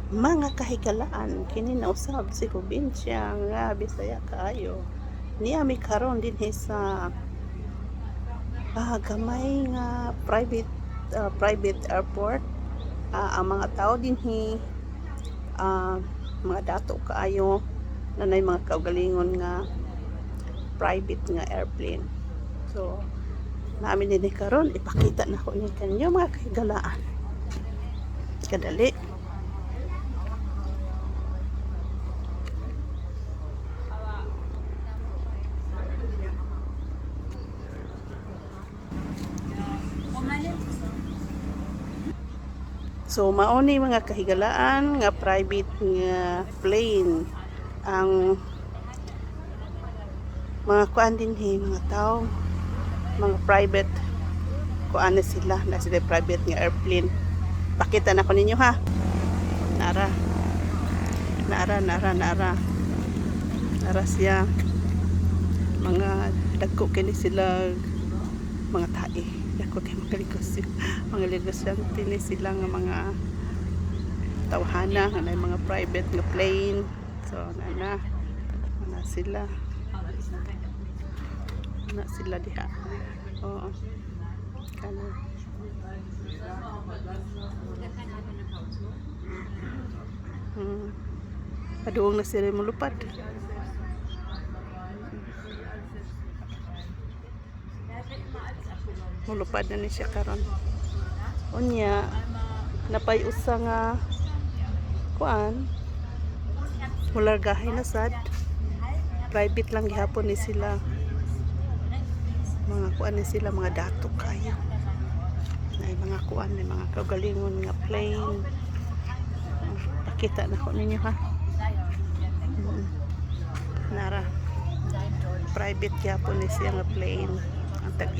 Mga kahigalaan, kini na usab si Probinsya nga Bisaya kaayo. Niya mi karon dinhi sa gamay nga private airport. Ang mga tao dinhi mga dato kaayo nanay mga kaugalingon nga private nga airplane. So, namin dinhi karon, ipakita na ko ni kanyo, mga kahigalaan. Kadali. So mao ni, mga kahigalaan, nga private nga plane ang mga kuan dinhi, mga tao, mga private kuan na sila, na sila private nga airplane. Pakita na ko ninyo ha. Nara. Nara, nara, nara. Nara siya. Mga dagko kini sila mga tae. Dagko kay mga negosyo. Mga negosyante ni sila nga mga tawhana nga naay mga private nga plane. So na na sila. Na sila diha. Oo. Kano. Paduong na sila mulupad. Mulupad na ni siya karon. Unya, napay usa nga kuan, mulargahay na sad. Private lang gihapon ni sila. Mga kuan ni sila, mga dato kayo. Nay mga kuan, may mga kaugalingon nga plane. Pakita na ko ninyo ha. Nara. Private gyapon ni siya nga plane. Ang tag